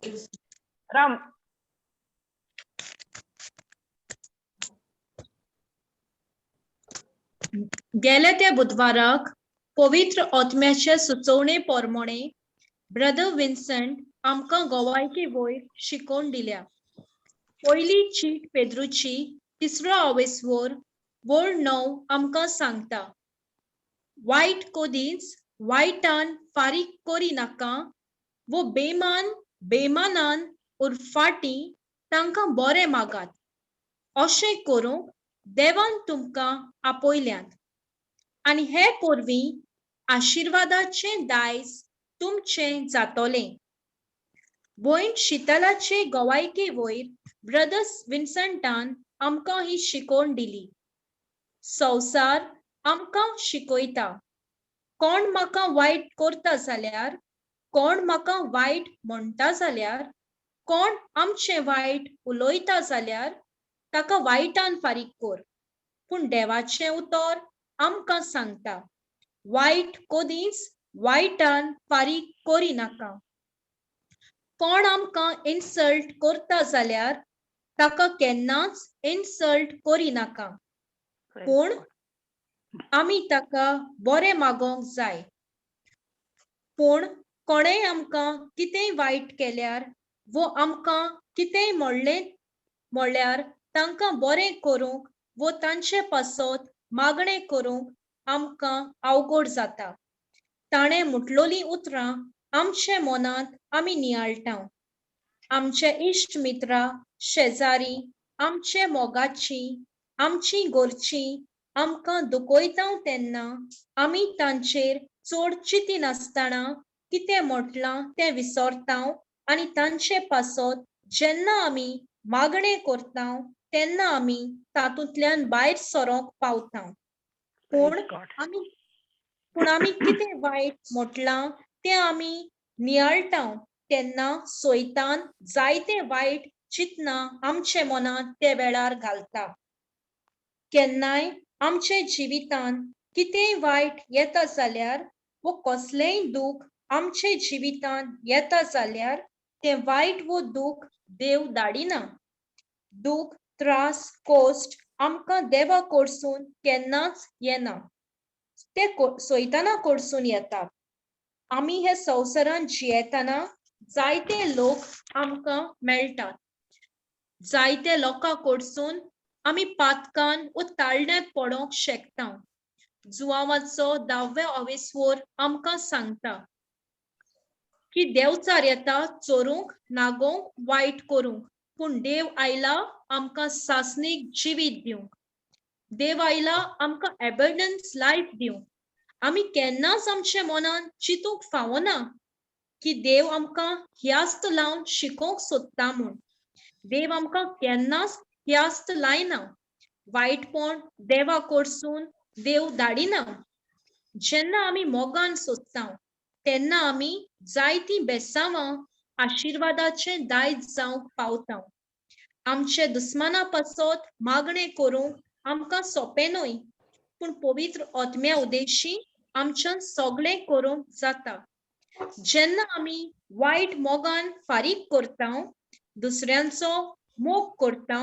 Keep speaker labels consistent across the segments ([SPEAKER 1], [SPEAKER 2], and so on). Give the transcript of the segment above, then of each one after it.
[SPEAKER 1] राम.
[SPEAKER 2] गेल्या त्या बुधवाराक पवित्र आत्म्याचे सुचोवणे पोरमोणे ब्रदर विन्संट आमकां गोवायकी वयर शिकोवन दिल्या. पयली चीट पेद्रूची तिसरो आवेसवोर वोर 9 आमकां सांगता, वायट कोदीच वायटान फारीक करी नाका वो बेमान बेमानान उरफाटी तांकां बरें मागात, अशें करूंक देवान तुमकां आपयल्यात आनी हे पोरवीं आशिर्वादाचें दायज तुमचें जातलें. भयण शितलाचे गवायके वयर ब्रदर्स विन्संटान आमकां ही शिकोवण दिली. संवसार आमकां शिकयता, कोण म्हाका वायट करता जाल्यार, कोण म्हाका वायट म्हणटा जाल्यार, कोण आमचें वायट उलयता जाल्यार ताका वायटान फारीक कर. पूण देवाचें उतर आमकां सांगता, वायट कदीच वायटान फारीक करिनाका. कोण आमकां इन्सल्ट करता जाल्यार ताका केन्नाच इन्सल्ट करिनाका, पूण आमी ताका बरें मागोंक जाय. पूण कोणेय आमकां कितेंय वायट केल्यार वो आमकां कितेंय म्हणलें म्हणल्यार तांकां बरें करूंक वो तांचे पासत मागणें करूंक आमकां अवघड जाता. ताणें म्हटलोलीं उतरां आमचे मनांत आमी नियाळटा. आमचे इश्ट मित्रां, शेजारी, आमचे मोगाची, आमची गोरची आमकां दुखयता तेन्ना आमी तांचेर चड चिंतिनासतना कितें म्हटलां तें विसरता आनी तांचे पासत जेन्ना आमी मागणें करता तेन्ना आमी तातूंतल्यान भायर सरोंक पावता. पूण आमी कितें वायट म्हटलां तें आमी नियाळटा तेन्ना सोयतान जायते वायट चिंतना आमचे मनांत ते वेळार घालता. केन्नाय आमचे जिवितान कितेंय वायट येता जाल्यार वो कसलेंय दूख आमचे जिवितान येता जाल्यार तें वायट वो दूख देव धाडिना. दूख, त्रास, कोश्ट आमकां देवा कडसून केन्नाच येना, ते सोयताना कडसून येता. आमी हे संवसारांत जियेतना जायते लोक आमकां मेळटात. जायते लोकां कडसून आमी पातकान वो ताळण्यांत पडोंक शकता. जुवांवाचो 10व्या अवेस्वोर आमकां सांगता की देवचार येता चोरूंक, नागोवंक, वायट करूंक, पूण देव आयला आमकां सासणीक जिवीत दिवंक. देव आयला आमकां एबंडन्स लायफ दिवंक. आमी केन्नाच आमच्या मनान चिंतूंक फावना की देव आमकां ह्यास्त लावन शिकोवंक सोदता म्हूण. देव आमकां केन्नाच ह्यास्त लायना. वायटपण देवा कडसून देव धाडिना. जेन्ना आमी मोगान सोदता तेन्ना आमी जायतीं बेसांवां आशिर्वादाचें दायज जावंक पावता. आमचे दुस्माना पासत मागणें करूंक आमकां सोंपें न्हय, पूण पवित्र आत्म्या उदेशी आमच्यान सगळें करूंक जाता. जेन्ना आमी वायट मोगान फारीक करता, दुसऱ्यांचो मोग करता,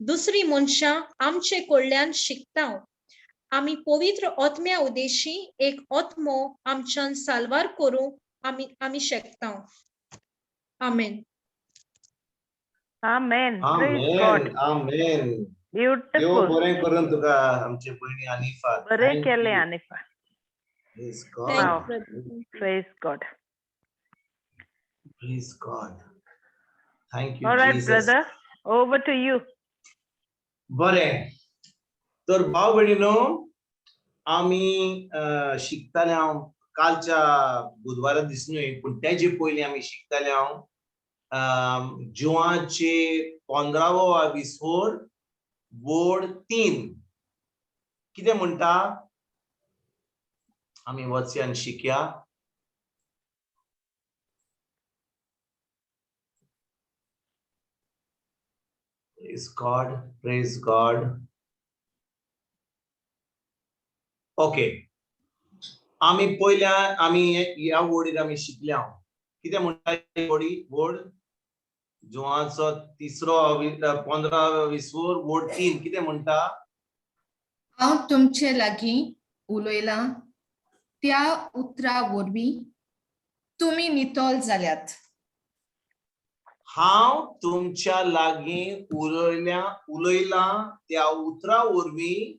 [SPEAKER 2] दुसरी मनशां आमचे कडल्यान शिकता. आमी पवित्र आत्म्या उदेशी एक आत्मो आमच्यान साल्वार करूंक आमी शकता. आमेन.
[SPEAKER 1] आमेन. Praise God.
[SPEAKER 3] आमेन. देव
[SPEAKER 1] ब्युटिफूल.
[SPEAKER 3] बरें करून तुका आमचे भयणी आनिफा.
[SPEAKER 1] बरें केलें आनिफा.
[SPEAKER 3] Praise
[SPEAKER 2] Thank
[SPEAKER 3] God.
[SPEAKER 1] Wow.
[SPEAKER 2] you, brother.
[SPEAKER 1] Praise God.
[SPEAKER 3] Praise God. Thank you,
[SPEAKER 1] All right,
[SPEAKER 3] Jesus.
[SPEAKER 1] brother, over to you.
[SPEAKER 3] बरें तर भाव भयणीनो, आमी शिकताले हांव कालच्या बुधवारा दीस न्हय, पूण तेजे पयलीं आमी शिकताले हांव जुवाचे 15वो विसोर वोड 3 कितें म्हणटा, आमी वचया आनी शिकया. Praise God, praise God. Okay, आमी पयल्या आमी ह्या वोडीर आमी शिकल्या. कितें म्हणटा वोडी वोड? जुवांचो तिसरो 15 विसवोर वोड 3 कितें म्हणटा?
[SPEAKER 4] हांव तुमचे लागीं उलयलां त्या उतरा वरवीं तुमी नितळ जाल्यात.
[SPEAKER 3] हांव तुमच्या लागीं उलयलां त्या उतरा वरवीं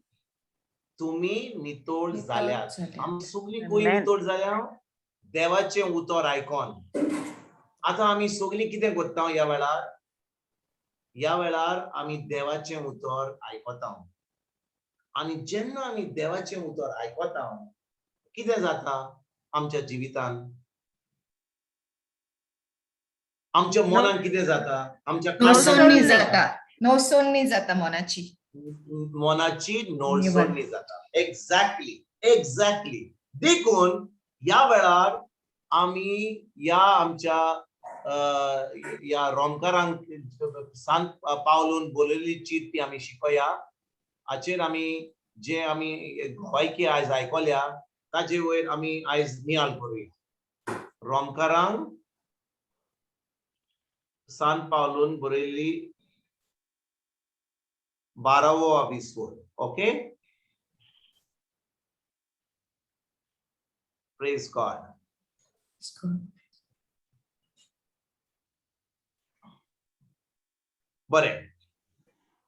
[SPEAKER 3] तुमी नितळ जाल्यात. आमी सगळीं खंय
[SPEAKER 1] Amen.
[SPEAKER 3] नितळ जाल्या? देवाचें उतर आयकोन. आतां आमी सगळीं कितें करता ह्या वेळार? ह्या वेळार आमी देवाचें उतर आयकता आनी जेन्ना आमी देवाचें उतर आयकता कितें जाता आमच्या जिवितान? आमच्या मनान कितें जाता? आमच्या
[SPEAKER 4] नवसोडणी जाता, नवसोडणी जाता मनाची,
[SPEAKER 3] मनाची नवसोडणी जाता. Exactly, exactly. देखून ह्या वेळार आमी ह्या आमच्या ह्या रोमकारांक सांत पावलून बोलयल्ली चीट ती आमी शिकोया. हाचेर आमी जे आमी गोवायकी आयज आयकल्या ताजे वयर आमी आयज नियाळ करुया. रोमकारांक सांत पावलून बरयल्ली 12वो आविस्वोर. ओके, प्रेज गॉड. बरें,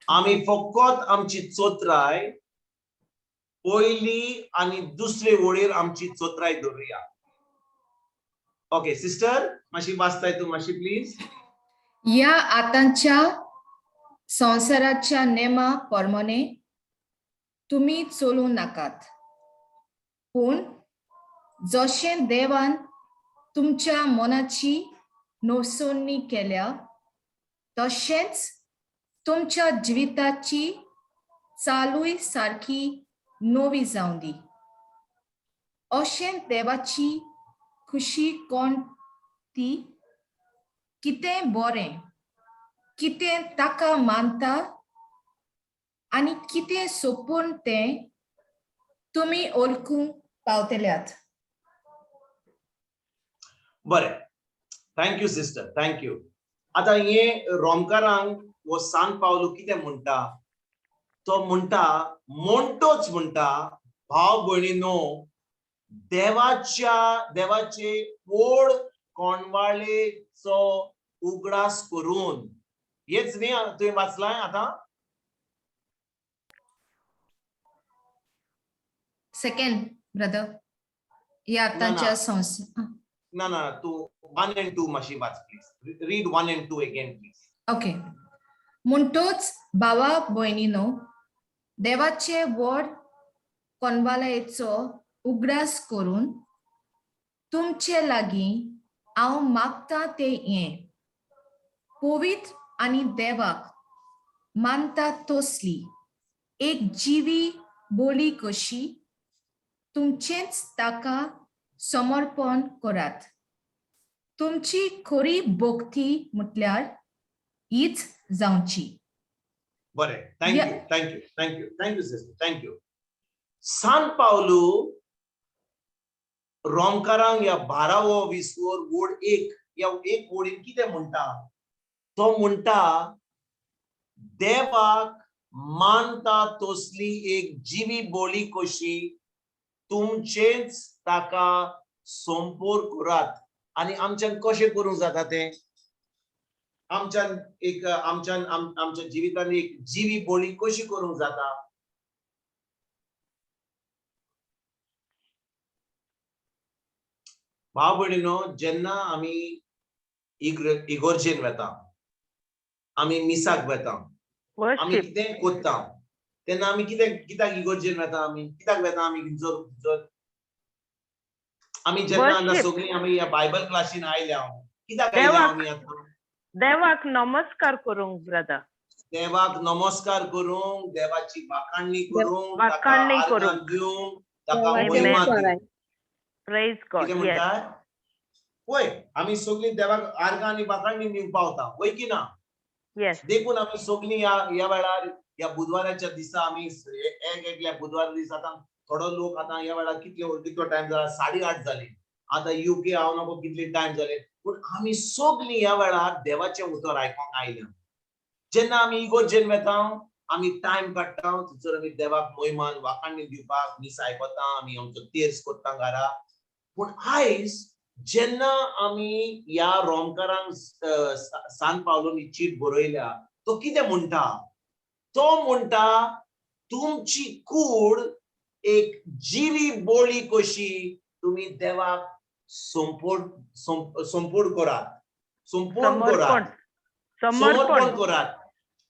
[SPEAKER 3] आमी फकत आमची चोत्राय पयली आनी दुसरे वळीर आमची चोत्राय दवरुया. ओके सिस्टर, मातशी वाचताय तूं मातशी प्लीज?
[SPEAKER 4] ह्या आतांच्या संवसाराच्या नेमा प्रमाणे तुमी चलूं नाकात, पूण जशें देवान तुमच्या मनाची नवसोडणी केल्या तशेंच तुमच्या जिविताची चालूय सारकी नवी जावं दी. अशें देवाची खुशी कोण ती, कितें बरें, कितें ताका मानता आनी कितें सोपून तें तुमी ओळखूंक पावतल्यात.
[SPEAKER 3] बरें, thank you sister, thank you. आतां हे रोमकारांक वो सांत पावलू कितें म्हणटा? तो म्हणटा, म्हणटोच म्हणटा, भाव भयणीनो, देवाचे ओड कोणवाळेचो उगडास करून. हेच न्ही तुवें वाचलां आतां?
[SPEAKER 4] सेकंड ब्रदर, ह्या आतांच्या संवसार.
[SPEAKER 3] ना ना, तूं 1 and 2 मातशी वाच please. Read 1 and 2 again please.
[SPEAKER 4] Okay. म्हणटोच भावा भयणीनो, देवाचे व्हड कोनवालयेचो उगडास करून तुमचे लागीं हांव मागता तें हें, पवित्र आनी देवाक मानता तसली एक जिवी बोली कशी तुमचेंच ताका समर्पण करात. तुमची खरी भक्ती म्हटल्यार हीच जावची.
[SPEAKER 3] बरें, thank you, thank you, thank you, thank you sister, thank you. सांत पावलू रोमकारांक ह्या 12वो विसवोर वोड 1 ह्या 1 वोडीन कितें म्हणटा? तो म्हणटा, देवाक मानता तसली एक जिवी बोली कशी तुमचेंच ताका संपोर करात. आनी आमच्यान कशें करूंक जाता तें? आमच्यान एक, आमच्यान आमच्या जिवितान एक जिवी बोली कशी करूंक जाता? भाव भयणीनो, जेन्ना आमी इगोर्जेन वेता, आमी मिसाक वेता, आमी कितें करता तेन्ना आमी कित्याक इगोर्जेन वेता? आमी कित्याक वेता? आमी जर आमी जेन्ना आतां सगळीं आमी ह्या बायबल क्लासीन आयल्या, कित्याक आयल्या आमी आतां?
[SPEAKER 1] देवाक नमस्कार करूंक ब्रदर.
[SPEAKER 3] देवाक नमस्कार करूंक, देवाची वाखाणणी करूंक, ताका आर्गां दिवंक, ताका महिमा दिवंक.
[SPEAKER 1] Praise God.
[SPEAKER 3] कितें म्हणटा? वय, आमी सगळीं देवाक आर्गां आनी वाखाणणी दिवंक पावता, वय की ना? देखून आमी सगळीं ह्या वेळार ह्या बुधवाराच्या दिसा आमी एक एकल्या बुधवार दिसा आतां थोडो लोक आतां ह्या वेळार कितलो टायम जाला? 8:30 जाली. आतां युके हांव नको कितली टायम जाले, पूण आमी सगलीं ह्या वेळार देवाचें उतर आयकोंक आयल्या. जेन्ना आमी इगोर्जेन वेता आमी टायम काडटा, थंयसर आमी देवाक मोहिमान वाखाणणी दिवपाक मीस आयकता, आमी आमचो तेर्स करता घरा. पूण आयज जेन्ना आमी ह्या रोमकारांक सान पावलोन ही चीट बरयल्या, तो कितें म्हणटा? तो म्हणटा तुमची कूड एक जिवी बोळी कशी तुमी देवाक संपूर्ण करात, संपूर्ण
[SPEAKER 1] समर्पण
[SPEAKER 3] करात, समर्पण
[SPEAKER 1] समर्पण
[SPEAKER 3] करात,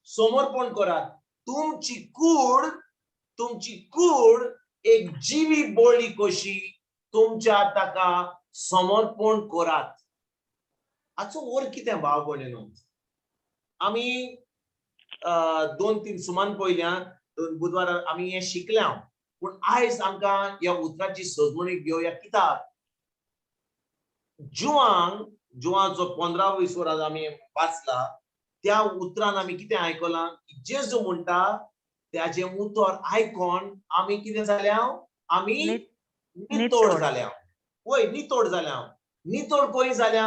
[SPEAKER 3] समर्पण करात. तुमची कूड, तुमची कूड एक जिवी बोळी कशी तुमच्या ताका समर्पण करात. हाचो अर्थ कितें भाव भयणीनो? आमी 2-3 सुमान पयल्या, 2 बुधवार आमी हें शिकल्या, पूण आयज आमकां ह्या उतराची सजमणी घेवया. कित्याक जुवांक, जुवांचो 15 वरां आमी वाचला, त्या उतरान आमी कितें आयकलां? जेजू म्हणटा त्याचें उतर आयकोन आमी कितें जाल्या? आमी नितोड जाल्या. वय, नितोड जाल्या. नितोड खंय जाल्या?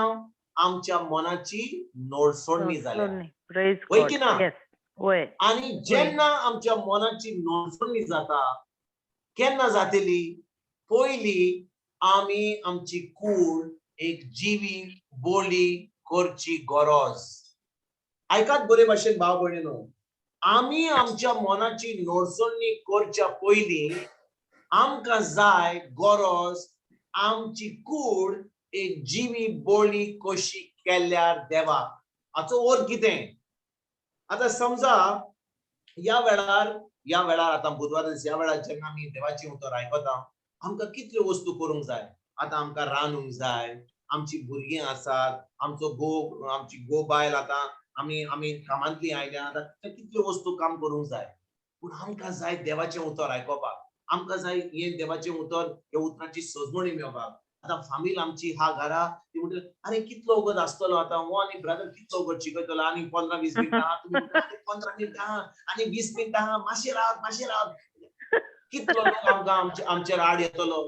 [SPEAKER 3] आमच्या मनाची नोडसोडणी जाल्या. वय की ना? आनी जेन्ना आमच्या मनाची नोडसोडणी जाता, केन्ना जातली? पयली आमी आमची कूड एक जिवी बोली करची गरज. आयकात बरे भाशेन भाव भयणीनो, आमी आमच्या मनाची नोडसोडणी करच्या पयलीं आमकां जाय गरज आमची कूड एक जिवी बोली कशी केल्यार देवाक. हाचो अर्थ कितें? आतां समजा ह्या वेळार, ह्या वेळार आतां बुधवार दीस ह्या वेळार जेन्ना आमी देवाचें उतर आयकता, आमकां कितल्यो वस्तू करूंक जाय. आतां आमकां रांदूंक जाय, आमची भुरगीं आसात, आमचो घोव, आमची घोव बायल, आतां आमी आमी कामांतली आयल्या, आतां कितल्यो वस्तू काम करूंक जाय. पूण आमकां जाय देवाचें उतर आयकोपाक, आमकां जाय हें देवाचें उतर, ह्या उतराची सजमणी मेळपाक. आतां फामील आमची हा घरा, ती म्हणटा अरे कितलो वगत आसतलो आतां हो आनी ब्रदर कितलो वगत शिकयतलो, आनी 15-20 मिनटां आहा, तुमी म्हणटा, आनी 15 मिनटां आहा, आनी 20 मिनटां आहा, मातशें रावात, मातशें रावात. कितलो लोक आमकां आमचेर आड येतलो?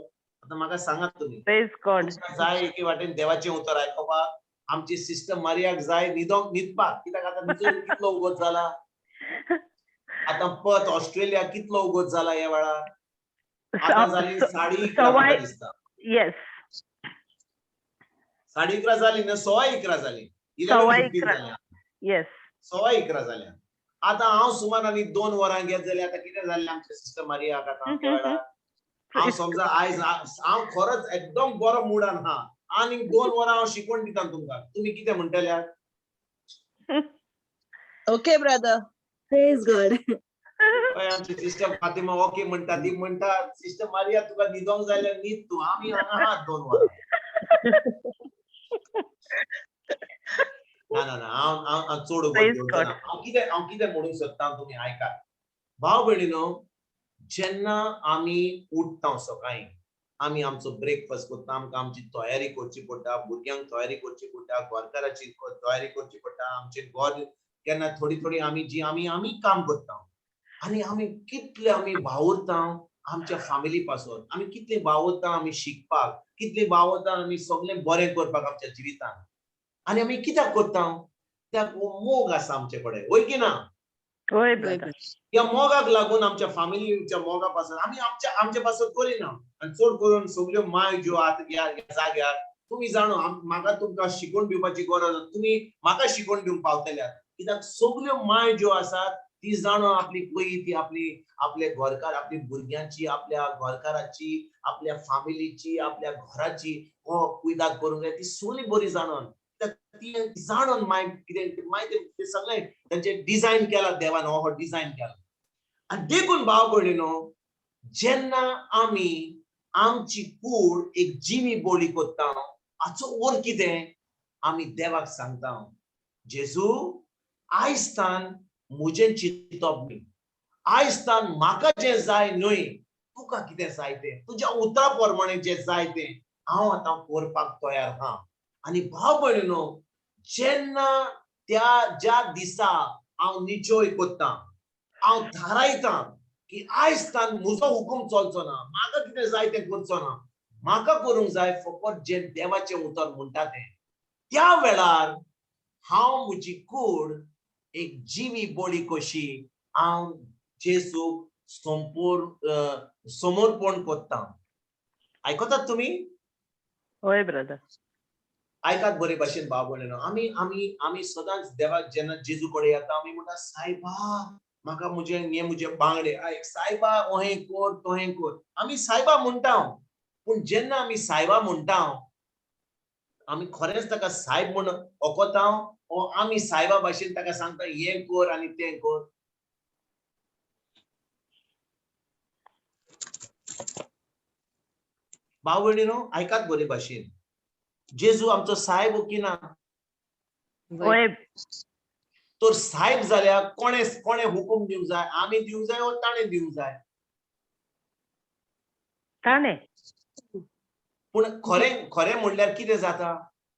[SPEAKER 3] आतां म्हाका सांगात तुमी. तुमकां जाय एके वाटेन देवाचें उतर आयकोपाक, आमची सिस्टम मारियाक जाय न्हिदोंक, न्हिदपाक, कित्याक आतां कितलो वगत जाला? आतां पत ऑस्ट्रेलिया कितलो वगत जाला ह्या वेळार? आतां जाली 11:30 दिसता.
[SPEAKER 1] येस.
[SPEAKER 3] 11:30 जाली ना, 11:15 जाली.
[SPEAKER 1] 11:15. येस,
[SPEAKER 3] 11:15 जाल्या. आतां हांव सुमार आनी 2 वरां घेत जाल्यार आतां कितें जालें आमच्या सिस्टम मारियाक? आतां हांव समजा आयज हांव खरोच एकदम बरो मुडान हा, आनी 2 वरां हांव शिकवण दिता तुमकां, तुमी कितें म्हणटल्या?
[SPEAKER 5] Okay brother,
[SPEAKER 6] praise God.
[SPEAKER 3] हय, आमची सिस्टम फातिमा ओके म्हणटा, ती म्हणटा सिस्टम मारिया तुका न्हिदोंक जाय जाल्यार न्हीद तूं, आमी हांगा आहात 2 वरां. ना ना ना, हांव हांव चड उगोत घेवचो ना. हांव कितें म्हणूंक सोदता तुमी आयकात भाव भयणीनो. जेन्ना आमी उठता सकाळीं, आमी आमचो ब्रेकफास्ट करता, आमकां आमची तयारी करची पडटा, भुरग्यांक तयारी करची पडटा, घरकाराची तयारी करची पडटा, आमचें घर केन्ना थोडी थोडी आमी जी आमी आमी काम करता, आनी आमी कितले आमी वावुरता आमच्या फामिली पासून, आमी कितले वावुरता आमी शिकपाक, कितले वावुरता आमी सगळें बरें करपाक आमच्या जिवितान. आनी आमी कित्याक करता? कित्याक हो मोग आसा आमचे कडेन, वय की ना? ह्या मोगाक लागून आमच्या फामिलीच्या मोगा पासून आमी आमच्या पासून करिना. आनी चड करून सगल्यो माय ज्यो आतां ह्या जाग्यार तुमी जाणो, म्हाका तुमकां शिकोवन दिवपाची गरज, तुमी म्हाका शिकोवन दिवंक पावतल्यात. कित्याक सगल्यो माय ज्यो आसात ती जाणो आपली पयली ती आपली आपले घरकार, आपली भुरग्यांची, आपल्या घरकाराची, आपल्या फामिलीची, आपल्या घराची हो कुयदाद करूंक जाय, ती सगळी बरी जाणून, ती जाणून माय कितें माय ते सगळें तांचें डिजायन केला देवान, हो डिजायन केला. आनी देखून भाव भयणीनो, जेन्ना आमी आमची कूड एक जिवी बोली करता, हाचो अर्थ कितें? आमी देवाक सांगता, जेजू आयज तान म्हजें चिंतप न्ही, आयज तान म्हाका जें जाय न्हय, तुका कितें जाय तें, तुज्या उतरा प्रमाणे जें जाय तें हांव आतां करपाक तयार आहा. आनी भाव भयणीनो, जेन्ना त्या ज्या दिसा हांव निचोय करता, हांव थारायता की आयज तान म्हजो हुकूम चलचो ना, म्हाका कितें जाय तें करचो ना, म्हाका करूंक जाय फकत जें देवाचें उतर म्हणटा तें. त्या वेळार हांव म्हजी कूड एक जिवी बळी कशी हांव जेजूक समर्पण करता. आयकतात तुमी?
[SPEAKER 1] हय ब्रदर.
[SPEAKER 3] आयकात बरे भाशेन भाव भयणीनो. आमी आमी आमी सदांच देवाक जेन्ना जेजू कडेन येता आमी म्हणटा, सायबा म्हाका म्हजें हें म्हजें बांगडे आयक, सायबा अहें कर तोहें कर. आमी सायबा म्हणटा, पूण जेन्ना आमी सायबा म्हणटा आमी खरेंच ताका सायब म्हूण ओकोता ओ आमी सायबा भाशेन ताका सांगता हें कर आनी तें कर? भाव भयणीनो आयकात बरे भाशेन, जेजू आमचो सायब की ना?
[SPEAKER 1] हय.
[SPEAKER 3] तर सायब जाल्यार कोणे कोणे हुकूम दिवंक जाय? आमी दिवंक जाय ओ ताणें दिवंक जाय?
[SPEAKER 1] ताणें.
[SPEAKER 3] पूण खरें खरें म्हणल्यार कितें जाता,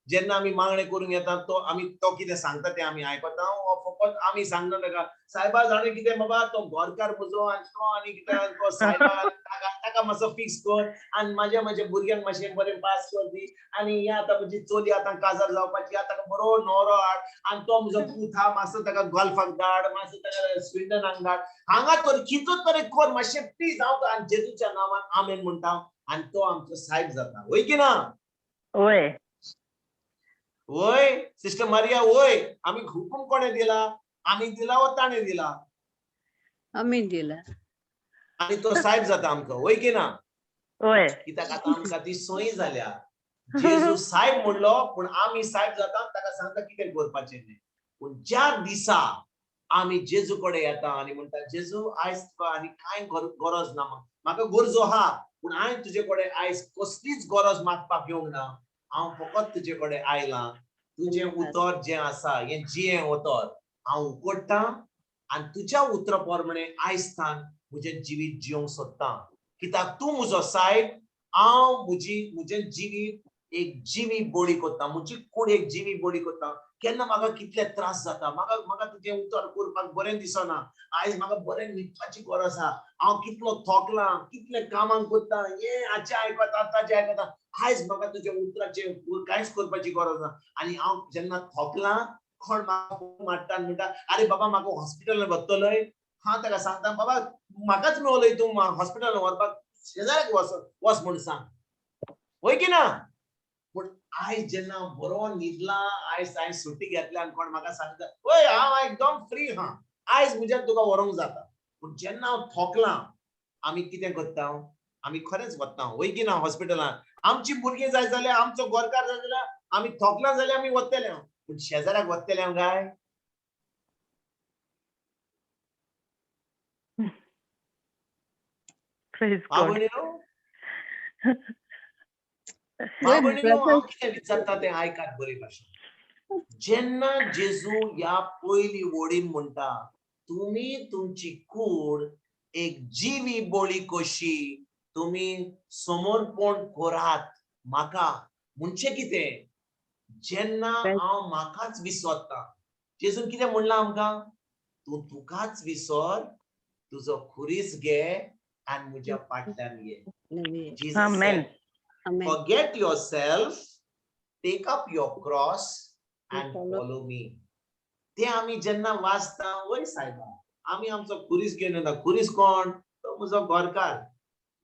[SPEAKER 3] जेन्ना आमी मागणें करूंक येता तो आमी तो कितें सांगता तें आमी आयकता ओ फकत आमी सांगता ताका, सायबा जाणें कितें बाबा तो घरकार म्हजो आनी तो आनी कितें तो सायबा ताका ताका मातसो फिक्स कर आनी म्हाज्या म्हाज्या भुरग्यांक मातशें बरें पास कर दी आनी हें आतां म्हजी चली आतां काजार जावपाची आतां ताका बरो न्हवरो हाड आनी तो म्हजो पूत आहा मातसो ताका गोल्फाक धाड, मातसो ताका स्विंडनाक धाड, हांगा तर कितें तरी कर मातशें प्लीज हांव आनी जेजूच्या नांवान आमेन म्हणटा आनी तो आमचो सायब जाता. वय की ना?
[SPEAKER 1] हय.
[SPEAKER 3] वय सिस्टर मारिया, वय. आमी हुकूम कोणें दिला? आमी दिला वो ताणें दिला?
[SPEAKER 5] आमी दिला.
[SPEAKER 3] आनी तो सायब जाता आमचो. वय की ना?
[SPEAKER 1] हय.
[SPEAKER 3] कित्याक आतां आमकां ती सोय जाल्या. जेजू सायब म्हणलो पूण आमी सायब जाता ताका सांगता कितें करपाचें तें. पूण ज्या दिसा आमी जेजू कडेन येता आनी म्हणटा, जेजू आयज तुका आनी कांय गरज ना, म्हाका गरजो आहा पूण हांवें तुजे कडेन आयज कसलीच गरज मागपाक येवंक ना, हांव फकत तुजे कडेन आयलां, तुजें उतर जें आसा हें जियें उतर हांव उकडटा आनी तुज्या उतरा प्रमाणे आयज थावन म्हजें जिवीत जियोंक सोदता, कित्याक तूं म्हजो सायब, हांव म्हजें जिवीत एक जिवी बळी करता, म्हजी कूड एक जिवी बळी करता. केन्ना म्हाका कितले त्रास जाता, म्हाका म्हाका तुजें उतर करपाक बरें दिसना, आयज म्हाका बरें न्हिदपाची गरज आहा, हांव कितलो थकलां, कितले कामां करता, हें हाचें आयकता ताचें आयकता, आयज म्हाका तुज्या उतराचें कांयच करपाची गरज ना. आनी हांव जेन्ना थकलां कोण म्हाका फोन मारता आनी म्हणटा, आरे बाबा म्हाका हॉस्पिटलान व्हरतलोय, हांव ताका सांगता बाबा म्हाकाच मेवलोय तूं हॉस्पिटलान व्हरपाक, शेजाऱ्याक वच वच म्हूण सांग. वय की ना? पूण आयज जेन्ना बरो न्हिदला, आयज हांवें सुटी घेतल्या आनी कोण म्हाका सांगता वय हांव एकदम फ्री आहा, आयज म्हज्यान तुका व्हरूंक जाता. पूण जेन्ना हांव थकलां आमी कितें करता? आमी खरेंच वता. वय की ना हॉस्पिटलान? आमची भुरगीं जाय जाल्यार, आमचो घरकार जाय जाल्यार, आमी थकलां जाल्यार आमी वतले, पूण शेजाऱ्याक वतले हांव काय?
[SPEAKER 1] Praise
[SPEAKER 3] भाव
[SPEAKER 1] God.
[SPEAKER 3] भयणीनो, भाव भयणीनो, हांव कितें विचारता तें आयकात बरे भाशेन. जेन्ना जेजू ह्या पयली वडीन म्हणटा, तुमी तुमची कूड एक जिवी बळी कशी तुमी समर्पण करात म्हाका, म्हणजे कितें? जेन्ना हांव म्हाकाच विसरता, जेजून कितें म्हणलां आमकां? तूं तुकाच विसर, तुजो खुरीस घे आनी म्हज्या फाटल्यान ये. Jesus
[SPEAKER 1] Amen.
[SPEAKER 3] said, forget yourself, take up your cross and follow me. ते आमी जेन्ना वाचता, वय सायबा आमी आमचो खुरीस घेवन येता. खुरीस कोण? तो म्हजो घरकार.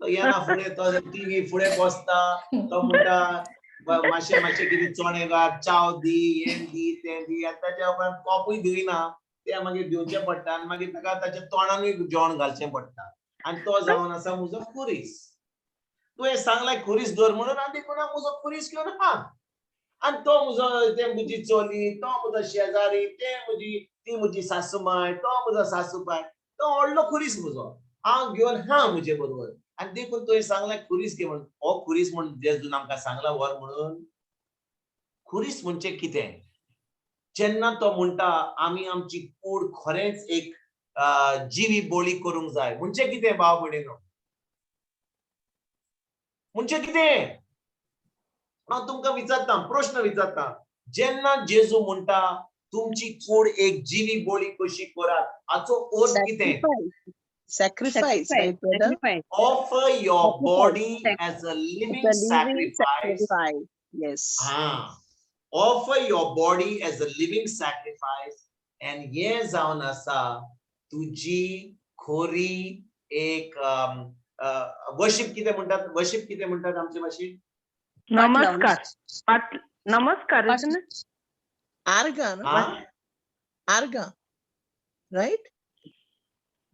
[SPEAKER 3] तो येना फुडें, तो टिवी फुडें बसता, तो म्हणटा मातशें मातशें कितें चणे घाल, चाव दी, हें दी तें दी, आनी ताच्या उपरांत कॉपूय दिना, तें मागीर दिवचें पडटा आनी मागीर ताका ताच्या तोंडानूय जेवण घालचें पडटा. आनी तो जावन आसा म्हजो खुरीस. तुवें सांगलां खुरीस दवर म्हणून, आनी देखून हांव म्हजो खुरीस घेवन आहा. आनी तो म्हजो, तें म्हजी चली, तो म्हजो शेजारी, तें म्हजी, ती म्हजी सासूमाय, तो म्हजो सासूबाय, तो व्हडलो खुरीस म्हजो, हांव घेवन हा म्हजे बरोबर. आनी देखून तुवें सांगलां खुरीस घे म्हणून. हो खुरीस म्हण जेजून आमकां सांगलां व्हर म्हणून. खुरीस म्हणजे कितें? जेन्ना तो म्हणटा आमी आमची कूड खरेंच एक जिवी बळी करूंक जाय, म्हणजे कितें भाव भयणीनो? म्हणजे कितें? हांव तुमकां विचारता, प्रश्न विचारता. जेन्ना जेजू म्हणटा तुमची कूड एक जिवी बळी कशी करात, हाचो अर्थ कितें?
[SPEAKER 6] Sacrifice, right, brother?
[SPEAKER 5] Sacrifice.
[SPEAKER 3] Offer your
[SPEAKER 6] Sacrifice.
[SPEAKER 3] Body as a living
[SPEAKER 6] The living
[SPEAKER 3] sacrifice.
[SPEAKER 6] sacrifice. Yes.
[SPEAKER 3] Ah, offer your body as a living sacrifice and हे जावन आसा तुजी खोरी एक वर्शिप. कितें म्हणटात? वर्शिप कितें म्हणटात आमचे भाशेन?
[SPEAKER 1] नमस्कार. नमस्कार, isn't it?
[SPEAKER 6] Arga, no?
[SPEAKER 3] हा?
[SPEAKER 6] Arga. Right?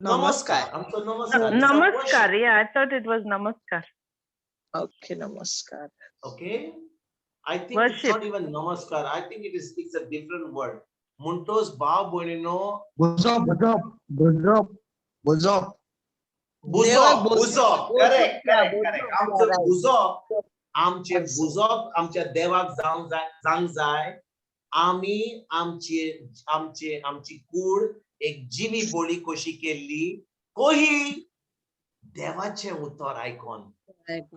[SPEAKER 3] नमस्कार, आमचो नमस्कार.
[SPEAKER 1] नमस्कार. Yeah, I thought it was namaskar.
[SPEAKER 6] Okay, namaskar.
[SPEAKER 3] Okay, I think it's
[SPEAKER 1] Worship.
[SPEAKER 3] Not even namaskar. I think it's a different word. म्हणटोच भाव भयणीनो,
[SPEAKER 7] भुजप, भुजप, भुजप, भुजप.
[SPEAKER 3] बुजप.
[SPEAKER 6] देवाक
[SPEAKER 3] बुजप, करेक्ट.
[SPEAKER 6] Yeah,
[SPEAKER 3] correct correct.
[SPEAKER 6] बुजप,
[SPEAKER 3] आमचो
[SPEAKER 6] right.
[SPEAKER 3] बुजप, आमचे
[SPEAKER 6] Yes.
[SPEAKER 3] बुजप आमच्या देवाक जावंक जाय, जावंक जाय. आमी आमचे आमचे आमची कूड एक जिवी बोली कशी केल्ली कोही देवाचें उतर आयकोन.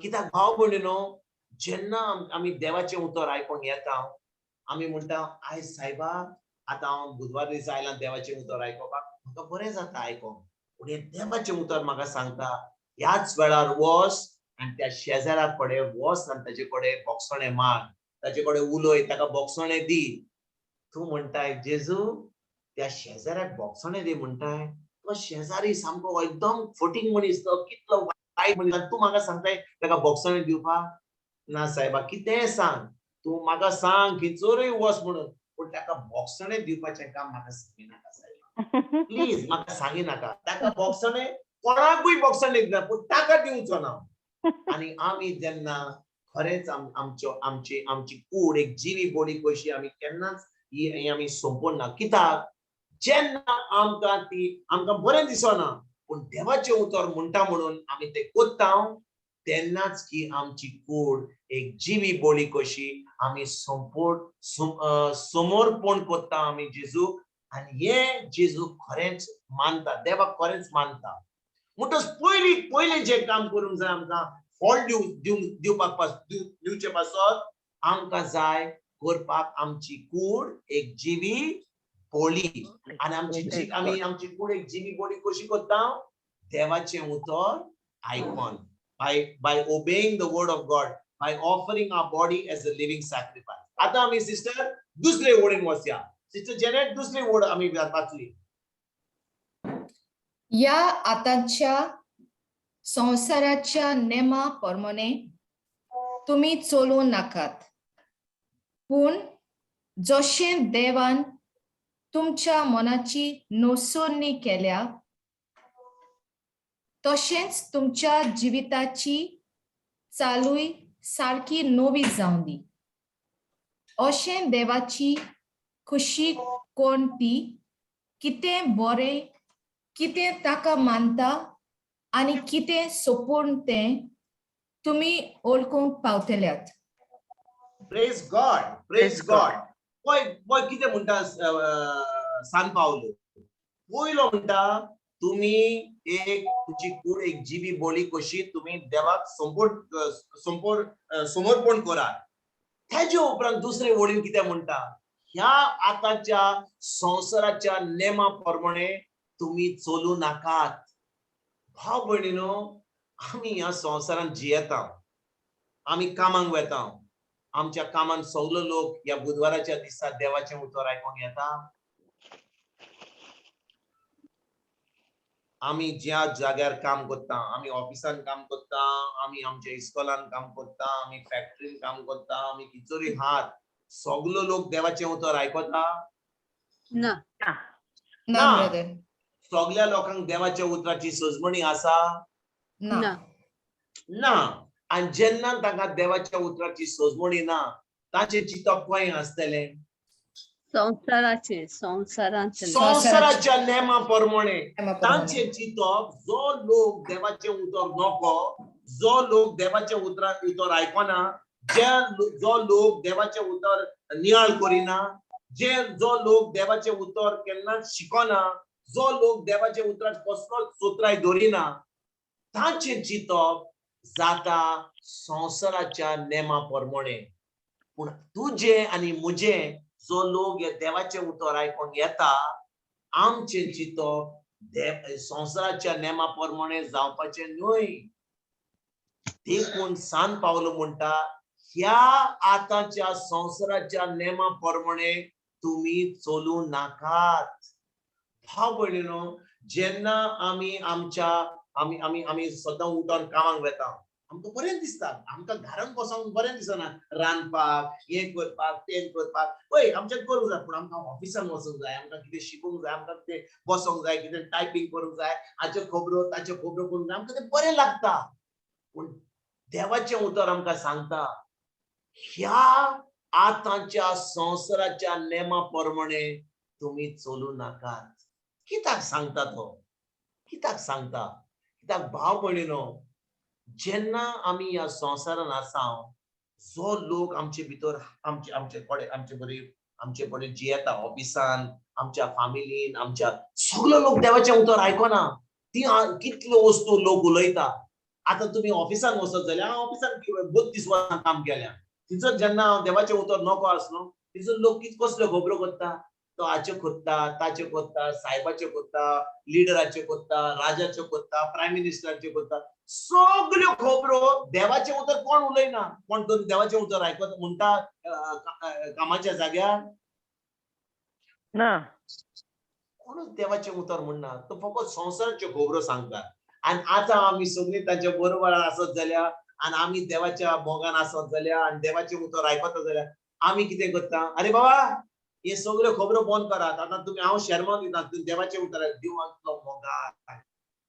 [SPEAKER 3] कित्याक भाव भयणीनो, जेन्ना आमी देवाचें उतर आयकोंक येता, आमी म्हणटा, आयज सायबा, आतां हांव बुधवार दिसा आयला देवाचें उतर आयकोपाक, म्हाका बरें जाता आयकोंक. पूण हें देवाचें उतर म्हाका सांगता, ह्याच वेळार वच आनी त्या शेजारा कडेन वच आनी ताजे कडेन बोगसणें माग, ताजे कडेन उलय, ताका बोगसणें दी. तूं म्हणटाय, जेजू, त्या शेजाऱ्याक बोगसणें दी म्हणटाय, तो शेजारी सामको एकदम फटींग मनीस, तो कितलो वायट मनीस आनी तूं म्हाका सांगताय ताका बोगसणें दिवपाक? ना सायबा, कितेंय सांग तूं, म्हाका सांग खंयसरूय वच म्हणून, पूण ताका बोगसणें दिवपाचें काम म्हाका सांगिनाका सायबा, प्लीज म्हाका सांगिनाका. ताका बोगसणें, कोणाकूय बोगसणें दिना, पूण ताका दिवचो ना. आनी आमी जेन्ना खरेंच आमच्यो आमची आमची कूड एक जिवी बोडी कशी आमी केन्नाच ही ही आमी सोंपोवन ना. कित्याक जेन्ना आमकां ती आमकां बरें दिसना, पूण देवाचें उतर म्हणटा म्हणून आमी तें कोत्ता, तेन्नाच की आमची कूड एक जिवी बोली कशी आमी समर्पण कोत्ता आमी जेजूक. आनी हे जेजू खरेंच मानता, देवाक खरेंच मानता. म्हणटच पयली पयलें जें काम करूंक जाय आमकां, फळ दिव दिवंक दिवपाक दिवचे पासत आमकां जाय करपाक आमची कूड एक जिवी बोली. आनी आमची आमी आमची कूड एक जिवी बोली कशी करता? देवाचें उतर आयकोन, by obeying the word of God, by offering our body as a living sacrifice. आता आमी सिस्टर दुसरे ओळीन वचया. सिस्टर जेनेट, दुसरी ओळ आमी वाचली.
[SPEAKER 4] या आतांच्या संवसाराच्या नेमा प्रमाणे तुमी चलूं नाकात, पूण जशें देवान तुमच्या मनाची नोसरणी केल्या तशेंच तुमच्या जिविताची चालूय सारकी नवी जावं दी. अशें देवाची खुशी कोण ती, कितें बरें, कितें ताका मानता आनी कितें सोंपून तें तुमी वळखूंक पावतल्यात.
[SPEAKER 3] Praise God, praise
[SPEAKER 1] Praise
[SPEAKER 3] God. पळय पळय, कितें म्हणटा सान पावलो? पयलो म्हणटा, तुमी एक तुमची कूड एक जिवी बोली कशी तुमी देवाक समपोर समर्पण करात. तेजे उपरांत दुसरे वळीन कितें म्हणटा? ह्या आतांच्या संवसाराच्या नेमा प्रमाणे तुमी चलूं नाकात. भाव भयणीनो, आमी ह्या संवसारांत जियेता, आमी कामाक वेता. आमच्या कामांत सगलो लोक ह्या बुधवाराच्या दिसा देवाचें उतर आयकोंक येता? आमी ज्या जाग्यार काम करता, आमी ऑफिसान काम करता, आमी आमच्या इस्कॉलान काम करता, आमी फॅक्टरीन काम करता, आमी किचोरी हात, सगलो लोक देवाचें उतर आयकता?
[SPEAKER 5] ना.
[SPEAKER 1] ना.
[SPEAKER 4] ना.
[SPEAKER 3] ना.
[SPEAKER 4] ब्रदर.
[SPEAKER 3] सगल्या लोकांक देवाच्या उतराची सजमणी आसा?
[SPEAKER 4] ना.
[SPEAKER 5] ना.
[SPEAKER 3] ना. आनी जेन्ना तांकां देवाच्या उतराची सजमणी ना, ताचें चिंतप खंय आसतलें?
[SPEAKER 5] संवसाराचे, संवसारांतले.
[SPEAKER 3] संवसाराच्या नेमा प्रमाणे.
[SPEAKER 4] नेमा प्रमाणे.
[SPEAKER 3] तांचें चिंतप, जो लोक देवाचें उतर नको, जो लोक देवाचें उतर आयकना, जो लोक देवाचें उतर नियाळ करिना, जो लोक देवाचें उतर केन्नाच शिकना, जो लोक देवाचें उतराक कसलोच सोत्राय दवरिना, तांचें चिंतप जाता संवसाराच्या नेमा प्रमाणे. पूण तुजें आनी म्हजें, जो लोक हे देवाचें उतर आयकोंक येता, आमचें चिंतप संवसाराच्या नेमा प्रमाणे जावपाचें न्हय. देखून सान पावलो म्हणटा, ह्या आतांच्या संवसाराच्या नेमा प्रमाणे तुमी चलूं नाकात. भाव भयणीनो, जेन्ना आमी आमच्या आमी आमी आमी सदां उठोन कामाक वेता, आमकां बरें दिसता, आमकां घरान बसोंक बरें दिसना, रांदपाक, हें करपाक, तें करपाक. पळय आमच्यान करूंक जाय, पूण आमकां ऑफिसान वचूंक जाय, आमकां कितें शिकूंक जाय, आमकां कितें बसोंक जाय, कितें टायपींग करूंक जाय, हाच्यो खबरो ताच्यो खबरो करूंक जाय, आमकां तें बरें लागता. पूण देवाचें उतर आमकां सांगता, ह्या आतांच्या संवसाराच्या नेमा प्रमाणे तुमी चलूं नाकात. कित्याक सांगता तो? कित्याक सांगता? कित्याक भाव भयणीनो, जेन्ना आमी ह्या संवसारान आसा, जो लोक आमचे भितर आमचे आमचे कडेन आमचे कडेन जियेता, ऑफिसान, आमच्या फामिलीन, आमच्या सगलो लोक देवाचें उतर आयकना. ती कितल्यो वस्तू लोक उलयता. आतां तुमी ऑफिसान वचत जाल्यार, हांव ऑफिसान 32 वर्सां काम केल्या, थंयसर जेन्ना हांव देवाचें उतर नको आसलो, थंयसर लोक कित कसल्यो खबरो करता, तो हाच्यो करता, ताच्यो करता, सायबाच्यो करता, लिडराच्यो करता, राजाच्यो करता, प्रायम मिनिस्टराच्यो करता, सगल्यो खबरो. देवाचें उतर कोण उलयना. कोण तरी देवाचें उतर आयकत म्हणटा कामाच्या जाग्यार?
[SPEAKER 1] ना.
[SPEAKER 3] कोणूच देवाचें उतर म्हणना. तो फकत संवसाराच्यो खबरो सांगता. आनी आतां आमी सगळीं तांच्या बरोबर आसत जाल्यार, आनी आमी देवाच्या मोगान आसत जाल्यार, आनी देवाचें उतर आयकता जाल्यार, आमी कितें करता? अरे बाबा, हे सगळ्यो खबरो बंद करात, आतां तुमी हांव शेरमांव दिता, तुमी देवाचें उतर. देव इतलो मोगाळ,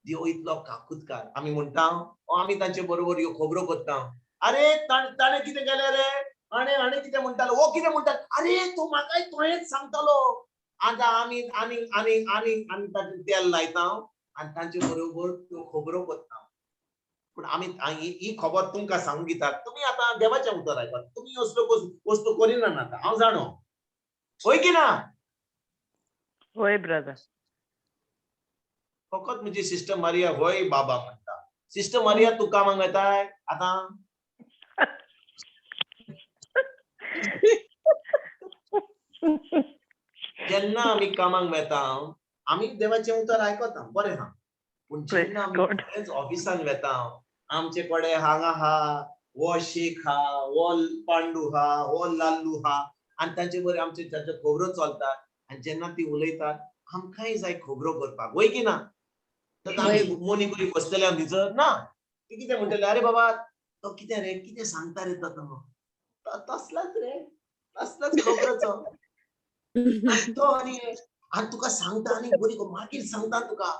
[SPEAKER 3] देव इतलो काकुतकार, आमी म्हणटा, आमी तांचे बरोबर ह्यो खबरो करता. अरे ताणें कितें केलें रे, आनी आनी कितें म्हणटालो, हो कितें म्हणटा, अरे तूं म्हाकाय तुवेंच सांगतालो. आतां आमी आनी आनी आनी आनी ताचें तेल लायता आनी तांचे बरोबर त्यो खबरो करता. पूण आमी ही खबर तुमकां सांगूंक दितात, तुमी आतां देवाचें उतर आयकात, तुमी असल्यो वस्तू करिनात आतां, हांव जाणो, हय की ना?
[SPEAKER 1] होय ब्रदर.
[SPEAKER 3] फकत म्हजी सिस्टर मारिया होय बाबा म्हणटा. सिस्टर मारिया, तूं कामाक वेताय आतां? जेन्ना आमी कामाक वेता, आमी देवाचें उतर आयकता, बरें आहा. पूण जेन्ना आमी खरेंच ऑफिसान वेता, आमचे कडेन हांगा आहा, हो शेख आहा, हो पांडू आहा, हो लाल्लू आहा, आनी तांचे बरें आमचे तांच्यो खबरो चलतात. आनी जेन्ना ती उलयतात, आमकांय जाय खबरो करपाक, वय की ना? तर आमी मोनी करी बसतले आमी थंयसर ना. ती कितें म्हणटले, अरे बाबा तो कितें रे, कितें सांगता रे तो, तसलाच रे, तसलाच खबरोचो तो, आनी आनी तुका सांगता, आनी बरी मागीर सांगता तुका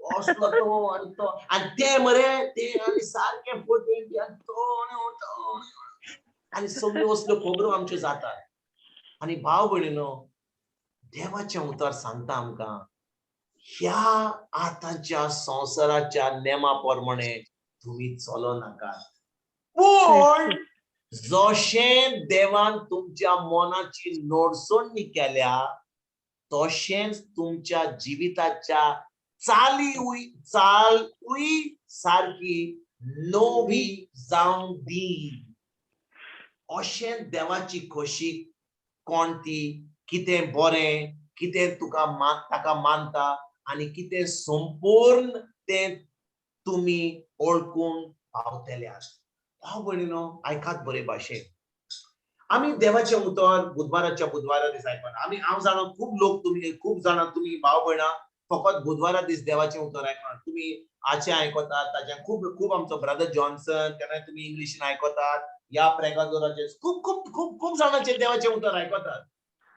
[SPEAKER 3] असलो तो, आनी तो, आनी ते मरे ते, आनी सारकें 420, आनी तो, आनी तो, आनी सगल्यो असल्यो खबरो आमच्यो जातात. आनी भाव भयणीनो, देवाचें उतर सांगता आमकां, ह्या आतांच्या संवसाराच्या नेमा प्रमाणे तुमी चलो नाकात, पूण जशें देवान तुमच्या मनाची नडसणी केल्या, तशेंच तुमच्या जिविताच्या चालूय सारकी नवी जावंक दी. अशें देवाची खोशी कोण ती, कितें बरें, कितें तुका ताका मानता, आनी कितें संपूर्ण तें तुमी ओळखून पावतले. भाव भयणीनो, आयकात बरे भाशेन, आमी देवाचें उतर बुधवाराच्या बुधवारा दीस आयकना. आमी हांव जाणा खूब लोक तुमी, खूब जाणां तुमी भाव भयणां फकत बुधवारा दीस देवाचें उतर आयकना. तुमी आचे आयकतात, ताच्या खूब खूब आमचो ब्रदर जॉन्सन, केन्नाय तुमी इंग्लिशीन आयकतात, ह्या प्रेगादोराचे खूब खूब खूब खूब जाणांचे देवाचें उतर आयकतात.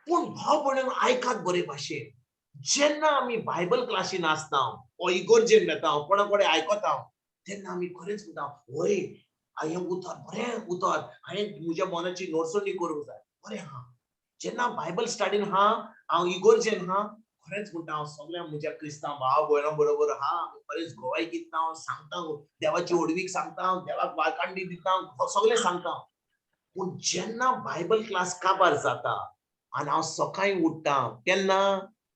[SPEAKER 3] पूण भाव भयणां आयकात बरे भाशेन, जेन्ना आमी बायबल क्लासीन आसता वो इगोर्जेन वेता, कोणा कडेन आयकता, तेन्ना आमी खरेंच म्हणटा, वय हें उतर बरें उतर, हांवें म्हज्या मनाची नोटसणी करूंक जाय, बरें आहा. जेन्ना बायबल स्टडीन आहा, हांव इगोर्जेन आहा, खरेंच म्हणटा हांव सगळ्या म्हज्या क्रिस्तांव भाव भयणां बरोबर आहा, खरेंच गोवाय दिता हांव, सांगता, देवाची व्हडवीक सांगता, देवाक वाळकांडी दिता, सगळें सांगता. पूण जेन्ना बायबल क्लास काबार जाता आनी हांव सकाळीं उठ्ठा, केन्ना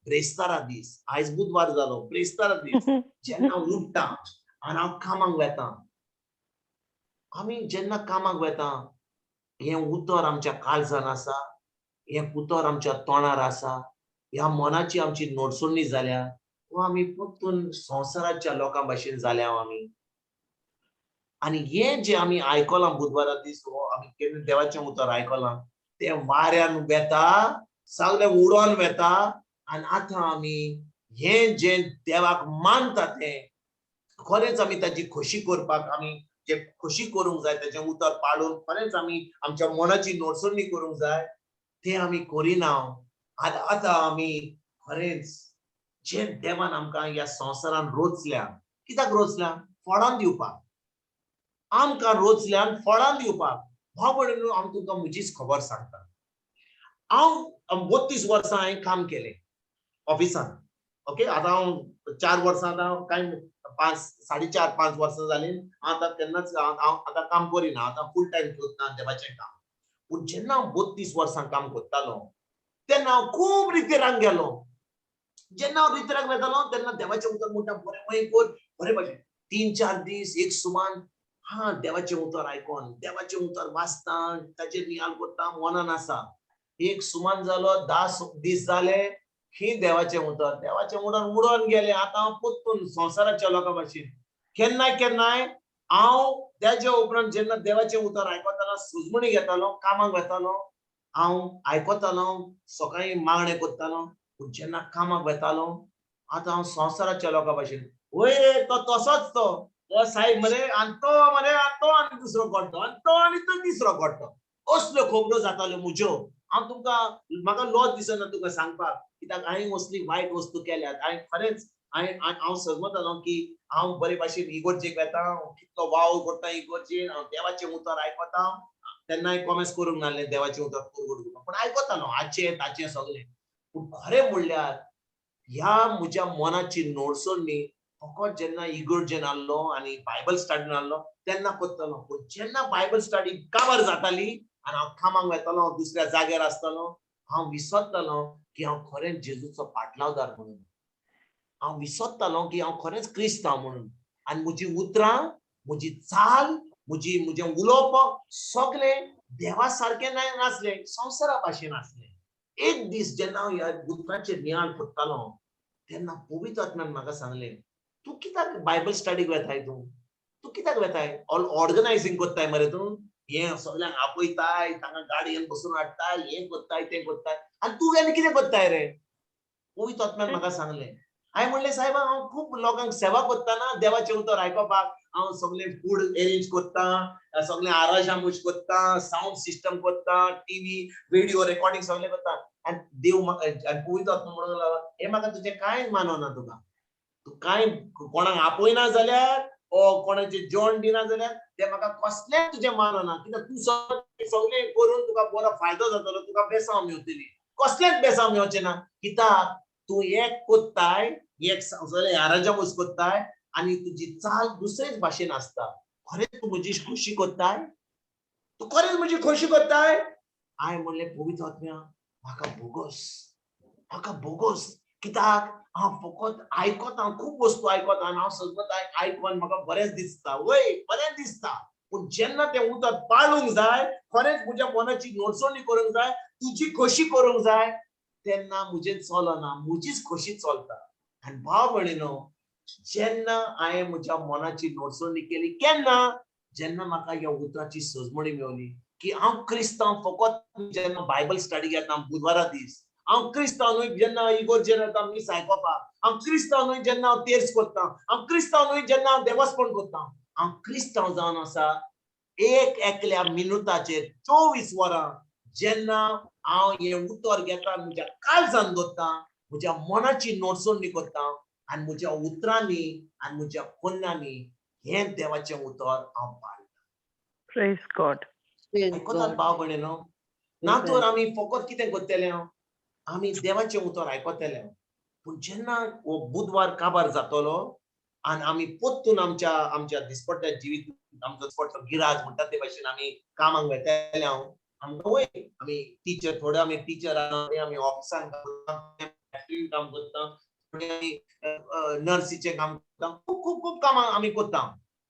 [SPEAKER 3] ब्रेस्तारा दीस, आयज बुधवार जालो, ब्रेस्तारा दीस जेन्ना उठ्ठा आनी हांव कामाक वेता, आमी जेन्ना कामाक वेता, हें उतर आमच्या काळजान आसा, हें उतर आमच्या तोंडार आसा, ह्या मनाची आमची नोटसणी जाल्या, वो आमी परतून संवसाराच्या लोकां भाशेन जाल्या आमी. आनी हें जें आमी आयकलां बुधवारा दीस, हो आमी केन्ना देवाचें उतर आयकलां तें वाऱ्यान वेता, सगळें उडोन वेता. आनी आतां आमी हें जें देवाक मानता तें खरेंच आमी ताची खोशी करपाक, आमी जे खोशी करूंक जाय ताचें उतर पाळून खरेंच आमी आमच्या मनाची नोडसणी करूंक जाय तें आमी करिना. आनी आतां आमी खरेंच जे देवान आमकां ह्या संवसारान रोचल्या, कित्याक रोचल्या? फळां दिवपाक. आमकां रोचल्यान फळां दिवपाक. भाव भयणीनो, हांव तुमकां म्हजीच खबर सांगता. हांव 32 वर्सां हांवें काम केलें ऑफिसान. ओके, आतां हांव 4 वर्सां, आतां कांय 5 4.5 5 वर्सां जालीं हांव आतां केन्नाच हांव आतां काम करिना, आतां फूल टायम करता देवाचें काम. पूण जेन्ना हांव 32 वर्सां काम करतालो तेन्ना हांव खूब रितेरांक गेलो. जेन्ना हांव रितेराक वेतालो तेन्ना देवाचें उतर म्हणटा, बरें वय कर, बरें भाशेन 3-4 दीस एक सुमान हा देवाचें उतर आयकोन, देवाचें उतर वाचता, ताचेर नियाळ करता, मनान आसा. एक सुमान जालो, 10 दीस जाले ही देवाचें उतर, देवाचें उतर उडोन गेलें. आतां हांव परतून संवसाराच्या लोकां भाशेन. केन्नाय केन्नाय हांव तेज्या उपरांत जेन्ना देवाचें उतर आयकतालो, सुजमणी घेतालो, कामाक वेतालो, हांव आयकतालो, सकाळीं मागणें करतालो. पूण जेन्ना कामाक वेतालो आतां हांव संवसाराच्या लोकां भाशेन. वय रे तो तसोच तो, तो सायब मरे, आनी तो मरे, आनी तो आनी दुसरो गड्डो, आनी तो आनी तो तिसरो गड्डो, असल्यो खबरो जाताल्यो म्हज्यो. हांव तुमकां, म्हाका लॉज दिसना तुका सांगपाक, कित्याक हांवें असली वायट वस्तू केल्यात. हांवें खरेंच हांव सजमतालो की हांव बरे भाशेन इगोर्जेक वेता, हांव कितलो वावर करता इगोर्जेन, हांव देवाचें उतर आयकता. तेन्ना हांवें कॉमेस करूंक नासलें देवाचें उतर पुरगुट करपाक, पूण आयकतालो हाचें ताचें सगळें. पूण खरें म्हणल्यार ह्या म्हज्या मनाची नोडसणी फकत जेन्ना इगोर्जेन आहलो आनी बायबल स्टडीन आहलो तेन्ना करतालो. पूण जेन्ना बायबल स्टडी काबार जाताली आनी हांव कामाक वेतालो, दुसऱ्या जाग्यार आसतालो, हांव विसरतालो की हांव खरेंच जेजूचो पाटलावदार म्हणून. हांव विसरतालो की हांव खरेंच क्रिस्तांव म्हणून. आनी म्हजी उतरां, म्हजी चाल, म्हजें उलोवप सगळें देवा सारकें नासलें, संवसारा भाशेन आसलें. एक दीस जेन्ना हांव ह्या उतरांचेर नियाळ करतालो तेन्ना पवित्र आत्म्यान म्हाका सांगलें, तूं कित्याक बायबल स्टडीक वेताय? तूं कित्याक वेताय? ऑल ऑर्गनायजींग करताय मरे तूं, हें सगळ्यांक आपयताय, तांकां गाडयेन बसून हाडटाय, हें करताय तें करताय, आनी तूं आनी कितें करताय रे? पवित्र आत्म्यान म्हाका सांगलें. हांवें म्हणलें, सायबा हांव खूब लोकांक सेवा करतना देवाचें उतर आयकोपाक, हांव सगळें फूड एरेंज करता, सगळें आराजामूज करता, सावंड सिस्टम करता, टीव्ही व्हिडिओ रेकॉर्डिंग सगळें करता. आनी देव म्हाका, आनी पवित्र आत्मा म्हणूंक लागलो, हें म्हाका तुजें कांय मानवना, तुका तूं कांय कोणाक आपयना जाल्यार ओ कोणाचें जेवण दिना जाल्यार तें म्हाका कसलेंच तुजें मानवना. कित्याक तूं सगळें करून तुका बरो फायदो जातलो, तुका बेसांव मेवतली. कसलेंच बेसांव मेवचें ना, कित्याक तूं एक कोत्ताय, एक सगळें आराजामूज कोत्ताय आनी तुजी चाल दुसरेच भाशेन आसता. खरेंच तूं म्हजी खोशी कोत्ताय? तूं खरेंच म्हजी खोशी कोत्ताय? हांवें म्हणलें, पवित्र आत्म्या म्हाका बोगोस, म्हाका बोगोस, कित्याक हांव फकत आयकता, खूब वस्तू आयकता आनी हांव सगळं आयकून म्हाका बरेंच दिसता, वय बरें दिसता. पूण जेन्ना तें उतर पाळूंक जाय, खरेंच म्हज्या मनाची नोडसणी करूंक जाय, तुजी खोशी करूंक जाय, तेन्ना म्हजें चलना, म्हजीच खोशी चलता. आनी भाव भयणीनो, जेन्ना हांवें म्हज्या मनाची नोडसणी केली, केन्ना? जेन्ना म्हाका ह्या उतराची सजमणी मेवली की हांव क्रिस्तांव फकत जेन्ना बायबल स्टडी घेता बुधवारा दीस, हांव क्रिस्तांव न्हय जेन्ना इगोर्जेन वता मीस आयकोपाक, हांव क्रिस्तांव न्हय जेन्ना हांव तेर्स करता, हांव क्रिस्तांव न्हय जेन्ना हांव देवस्पण करता, हांव क्रिस्तांव जावन आसा एक एकल्या मिनुताचेर 24 वरां जेन्ना हांव हें उतर घेता, म्हज्या काळजान दवरता, म्हज्या मनाची नोडसणी करता आनी म्हज्या उतरांनी आनी म्हज्या कोन्नांनी हें देवाचें उतर हांव पाळटा.
[SPEAKER 1] Praise God.
[SPEAKER 3] आयकतात भाव भयणीनो? ना तर आमी फकत कितें करतले? आमी देवाचें उतर आयकतले, पूण जेन्ना हो बुधवार काबार जातलो आनी आमी परतून आमच्या आमच्या दिसपट्ट्या जिवीत, आमचो दिसपट्टो गिराज म्हणटा ते भाशेन आमी कामाक वेतले. हांव आमकां वय आमी टिचर, थोडे आमी टिचर, थोडे आमी ऑफिसान काम करता, फॅक्टरीन काम करता, थोडे आमी नर्सीचें काम करता, खूब खूब खूब कामां आमी करता,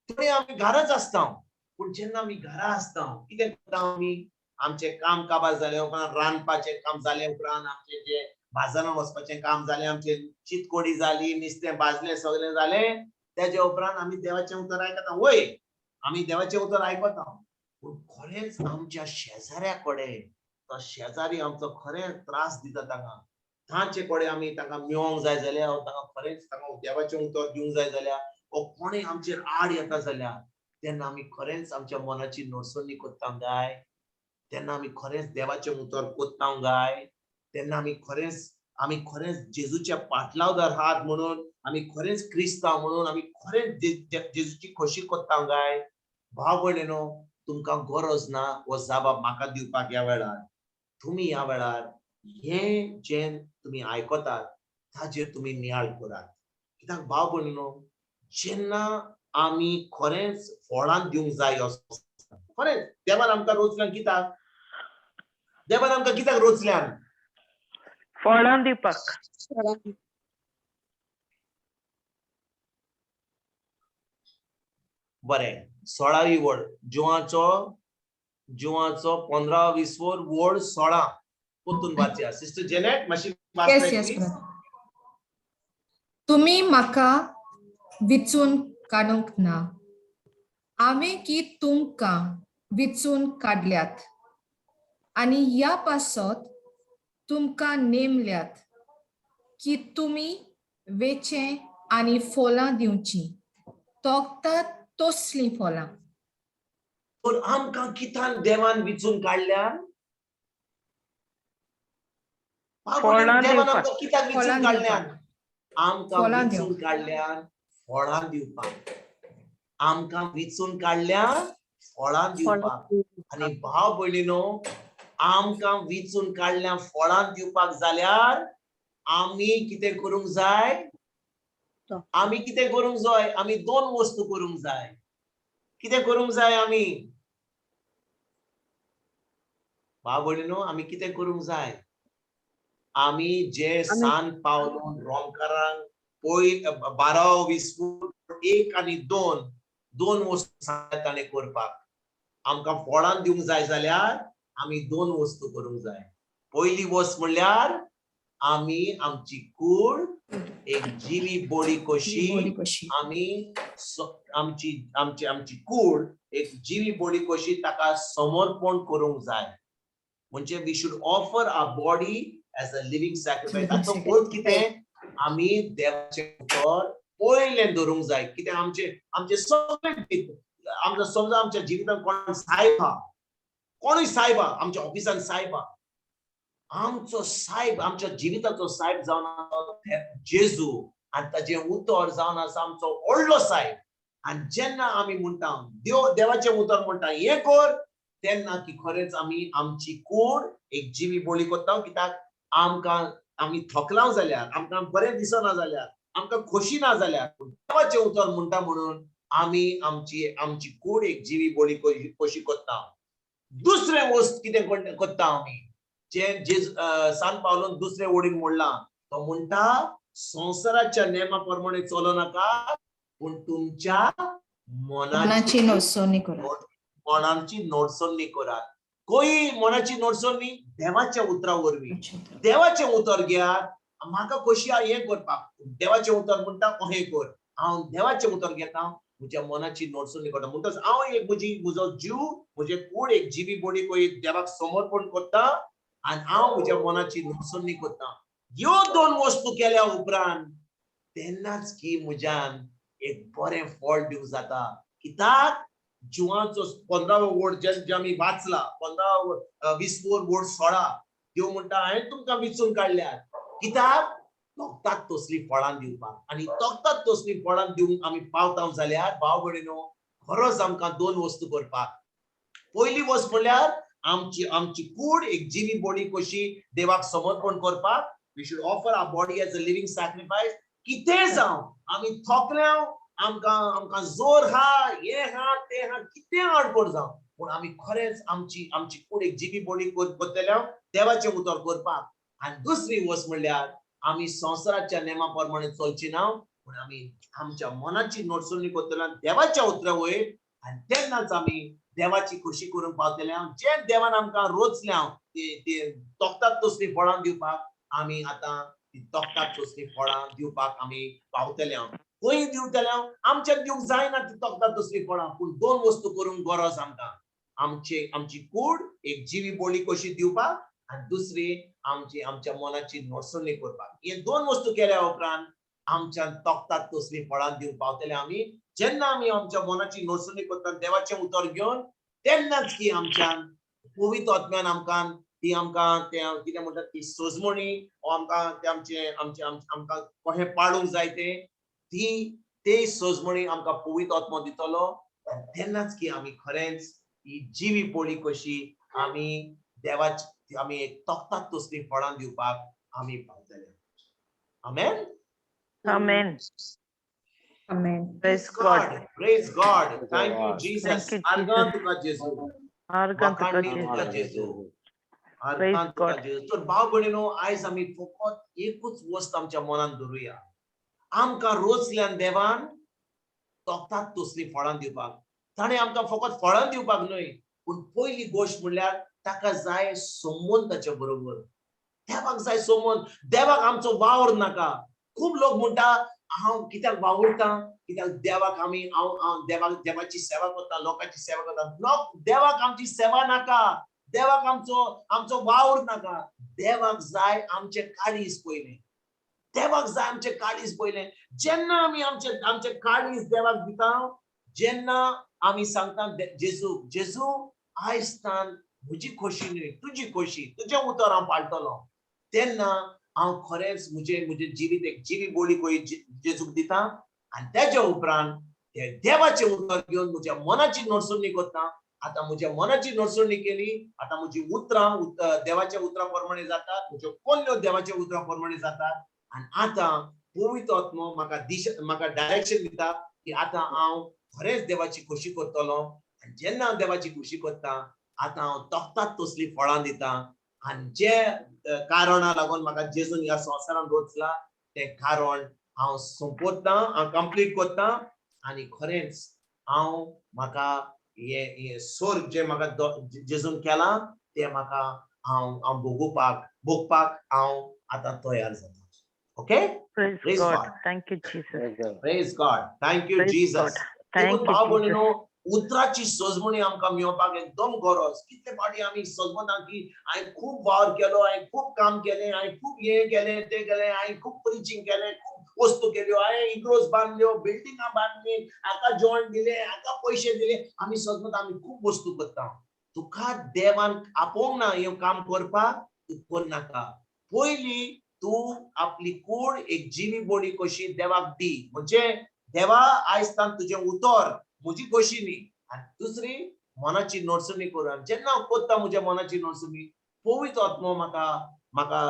[SPEAKER 3] थोडे आमी घराच आसता. पूण जेन्ना आमी घरा आसता कितें करता आमी? आमचें काम काबार जालें उपरांत, रांदपाचें काम जालें उपरांत, आमचें जें बाजारान वचपाचें काम जालें आमचें, चितकोडी जाली, नुस्तें भाजलें, सगळें जालें, तेज्या उपरांत आमी देवाचें उतर आयकता. वय, आमी देवाचें उतर आयकता, पूण खरेंच आमच्या शेजाऱ्या कडेन तो शेजारी आमचो खरेंच त्रास दिता तांकां, तांचे कडेन आमी तांकां मेळोंक जाय जाल्यार, तांकां खरेंच तांकां देवाचें उतर दिवंक जाय जाल्यार, वो कोणूय आमचेर आड येता जाल्यार तेन्ना आमी खरेंच आमच्या मनाची नडसणी करता गाय, तेन्ना आमी खरेंच देवाचें उतर कोत्ता गाय, तेन्ना आमी खरेंच जेजूच्या पाटलावदार हात म्हणून, आमी खरेंच क्रिस्तांव म्हणून आमी खरेंच जेजूची खोशी कोत्ता गाय. भाव भयणीनो, तुमकां गरज ना हो जाबाब म्हाका दिवपाक ह्या वेळार. तुमी ह्या वेळार हें जें तुमी आयकतात ताजेर तुमी नियाळ करात. कित्याक भाव भयणीनो, जेन्ना आमी खरेंच फळां दिवंक जाय, खरेंच देवान आमकां रोचल्यान कित्याक, देवान आमकां कित्याक रोचल्यान?
[SPEAKER 1] फळां दिवपाक.
[SPEAKER 3] बरें, 16वी वड, जिवाचो 15 20 वड 16 परतून वाचया. सिस्टर जेनेट मातशी.
[SPEAKER 4] येस येस. तुमी म्हाका विचून काडूंक ना, हांवें की तुमकां विचून काडल्यात आनी ह्या पासत तुमकां नेमल्यात की तुमी वेचें आनी फळां दिवचीं, तोखतात तसलीं फळां.
[SPEAKER 3] तर आमकां कित्यान देवान विचून काडल्यान? देवान आमकां कित्याक विचून काडल्यान? आमकां विचून काडल्यान फळां दिवपाक. आमकां विचून काडल्यान फळां दिवपाक. आनी भाव भयणीनो, आमकां विचून काडल्यान फळां दिवपाक जाल्यार आमी कितें करूंक जाय? आमी कितें करूंक जाय? आमी दोन वस्तू करूंक जाय. कितें करूंक जाय आमी भाव भयणीनो? आमी कितें करूंक जाय? आमी जे सान पावलून रोमकारांक पयर 12 20 1 आनी 2 दोन वस्तू सांगल्या ताणें करपाक. आमकां फळां दिवंक जाय जाल्यार आमी दोन वस्तू करूंक जाय. पयली वस्त म्हणल्यार आमी आमची कूड एक जिवी बडी कशी, आमी आमची आमची आमची कूड एक जिवी बडी कशी ताका समर्पण करूंक जाय. म्हणजे we should offer our body as a living sacrifice. ताचो अर्थ कितें? आमी देवाचें उतर पयलें धरूंक जाय. कित्याक आमचे आमचे सगळे आमच्या समजा आमच्या जिवितांत कोण सायब आहा, कोणूय सायब आहा, आमच्या ऑफिसान सायब आहा, आमचो सायब, आमच्या जिविताचो सायब जावन आसा जेजू, आनी ताजें उतर जावन आसा आमचो व्हडलो सायब. आनी जेन्ना आमी म्हणटा देवाचें उतर म्हणटा हें कर, तेन्ना की खरेंच आमी आमची कूड एक जिवी बोली करता. कित्याक आमकां आमी थकलाव जाल्यार, आमकां बरें दिसना जाल्यार, आमकां खोशी ना जाल्यार, देवाचें उतर म्हणटा म्हणून आमी आमची आमची कूड एक जिवी बोली कशी करता. दुसरें वस्त कितें करता आमी? जे जे सान पावलून दुसरे ओडीन म्हणलां, तो म्हणटा संवसाराच्या नेमा प्रमाणे चलो नाका, पूण तुमच्या मनाची
[SPEAKER 4] नडसणी करात.
[SPEAKER 3] मनाची नडसणी करात. खंय मनाची नडसणी? देवाच्या उतरा वरवीं. देवाचें उतर घेयात, म्हाका खोशी आहा हें करपाक, देवाचें उतर म्हणटा अहें कर, हांव देवाचें उतर घेता, म्हज्या मनाची नडसणी करता. म्हणटच हांव एक म्हजी म्हजो जीव, म्हजें कूड एक जिवी बडी खंय देवाक समर्पण करता आनी हांव म्हज्या मनाची नडसणी करता. ह्यो दोन वस्तू केल्या उपरांत तेन्नाच की म्हज्यान एक बरें फळ दिवंक जाता. कित्याक जिवाचो 15 वड जे आमी वाचला, 15 20 वड 16, देव म्हणटा हांवें तुमकां विचून काडल्यात कित्याक तोखतात तसलीं फळां दिवपाक. आनी तोखतात तसलीं फळां दिवंक आमी पावता जाल्यार भाव भयणीनो, खरोच आमकां दोन वस्तू करपाक. पयली वस्त म्हणल्यार आमची आमची कूड एक जिवी बॉडी कशी देवाक समर्पण करपाक. We should offer our body as a living sacrifice. कितें जावं, आमी थकल्या, आमकां आमकां जोर हा, हें हा, तें हा, कितें अडपण जावं, पूण आमी खरेंच आमची आमची कूड एक जिवी बॉडी करतल्या देवाचें उतर करपाक. आनी दुसरी वस्त म्हणल्यार आमी संवसाराच्या नेमा प्रमाणे चलची ना, पूण आमी आमच्या मनाची नडसणी करतल्या देवाच्या उतरा वयर, आनी तेन्नाच आमी देवाची खोशी करूंक पावतले. जे देवान आमकां रोचल्या ते तोखतात तसलीं फळां दिवपाक, आमी आतां ती तोखतात तसलीं फळां दिवपाक आमी पावतले हांव. खंय दिवतले हांव? आमच्यान दिवंक जायना ती तोखतात तसलीं फळां, पूण दोन वस्तू करूंक गरज आमकां, आमचे आमची कूड एक जिवी बोली कशी दिवपाक आनी दुसरी आमची आमच्या मनाची नडसणी करपाक. हे दोन वस्तू केल्या उपरांत आमच्यान तोखतात तसलीं फळां दिवंक पावतले आमी. जेन्ना आमी आमच्या मनाची नडसणी करता देवाचें उतर घेवन, तेन्नाच की आमच्यान पवित्र आत्म्यान आमकां ती आमकां ते कितें म्हणटात ती सजमणी वो आमकां ते आमचे आमचे आमकां कशें पाडूंक जाय ते ती ते सजमणी आमकां पवित्र आत्मो दितलो. आनी तेन्नाच की आमी खरेंच ही जिवी पोळी कशी आमी देवाची आमी एक तोखतात तसलीं फळां दिवपाक आमी पावतले. आमेन.
[SPEAKER 1] Amen.
[SPEAKER 4] Amen.
[SPEAKER 1] Praise God.
[SPEAKER 3] Praise God. Thank you Jesus.
[SPEAKER 1] Thank you,
[SPEAKER 3] आर्गां
[SPEAKER 1] Jesus.
[SPEAKER 3] तुका जेजू.
[SPEAKER 1] आर्गां तुका
[SPEAKER 3] वाखाणणी
[SPEAKER 1] जेजू.
[SPEAKER 3] तुका जेजू.
[SPEAKER 1] Praise
[SPEAKER 3] आर्गां तुका
[SPEAKER 1] God.
[SPEAKER 3] जेजू. तर भाव भयणीनो, आयज आमी फकत एकूच वस्त आमच्या मनांत धरुया. आमकां रोजल्यान देवान तोखतात तसलीं फळां दिवपाक. ताणें आमकां फकत फळां दिवपाक न्हय, पूण पयली गोश्ट म्हणल्यार ताका जाय संबंद ताच्या बरोबर. देवाक जाय संबंद. देवाक आमचो वावर नाका. खूब लोक म्हणटा हांव कित्याक वावुरता, कित्याक देवाक आमी हांव हांव देवाक देवाची सेवा करता, लोकांची सेवा करता. लोक देवाक आमची सेवा नाका, देवाक आमचो आमचो वावर नाका. देवाक जाय आमचें काळीज पयलें. देवाक जाय आमचें काळीज पयलें. जेन्ना आमी आमचे आमचें काळीज देवाक दिता, जेन्ना आमी सांगता जेजू, जेजू आयज तान म्हजी खोशी न्हय तुजी खोशी, तुजें उतर हांव पाळटलो, तेन्ना हांव खरेंच म्हजें म्हजें जिवीत एक जिवी बोली कोई जेजूक दिता. आनी तेज्या उपरांत ते देवाचें उतर घेवन म्हज्या मनाची नडसणी करता. आतां म्हज्या मनाची नडसणी केली, आतां म्हजी उतरां देवाच्या उतरां प्रमाणे जातात, म्हज्यो कोल्ल्यो देवाच्या उतरां प्रमाणे जातात. आनी आतां पवित्र आत्मो म्हाका दिशा, म्हाका डायरेक्शन दिता की आतां हांव खरेंच देवाची खोशी करतलो. आनी जेन्ना हांव देवाची खोशी करता, आतां हांव तोखतात तसलीं फळां दिता. आनी जे कारणा लागून म्हाका जेजून ह्या संवसारांत रोचला तें कारण हांव सोंपयता, हांव कंप्लीट करता. आनी खरेंच हांव म्हाका हे हे स्वर्ग जे म्हाका जेजून केलां तें म्हाका हांव हांव भोगोवपाक भोगपाक हांव आतां तयार जाता. Okay?
[SPEAKER 1] Praise
[SPEAKER 3] Praise
[SPEAKER 1] God.
[SPEAKER 3] God.
[SPEAKER 1] Thank you, Jesus.
[SPEAKER 3] Praise God. Thank you
[SPEAKER 1] Praise
[SPEAKER 3] Jesus.
[SPEAKER 1] God. Thank
[SPEAKER 3] देखून
[SPEAKER 1] you,
[SPEAKER 3] भाव
[SPEAKER 1] Jesus.
[SPEAKER 3] भयणीनो, उतराची सजमणी आमकां मेळपाक एकदम गरज. कितले फावटी आमी सजमना की हांवें खूब वावर केलो, हांवें खूब काम केलें, हांवें खूब हें केलें तें केलें, हांवें खूब प्रिचींग केलें, खूब वस्तू केल्यो, हांवें इग्रोज बांदल्यो, बिल्डिंगां बांदली, हाका जेवण दिलें, हाका पयशे दिले. आमी सजमता आमी खूब वस्तू करता. तुका देवान आपोवंक ना हें काम करपाक, तूं करनाका. पयलीं तूं आपली कूड एक जिवी बोडी कशी देवाक दी. म्हणजे देवा आयज तान तुजें उतर म्हजी खोशी न्ही. आनी दुसरी मनाची नडसणी करून जेन्ना हांव करता म्हज्या मनाची नडसणी, पवित्र आत्मो म्हाका म्हाका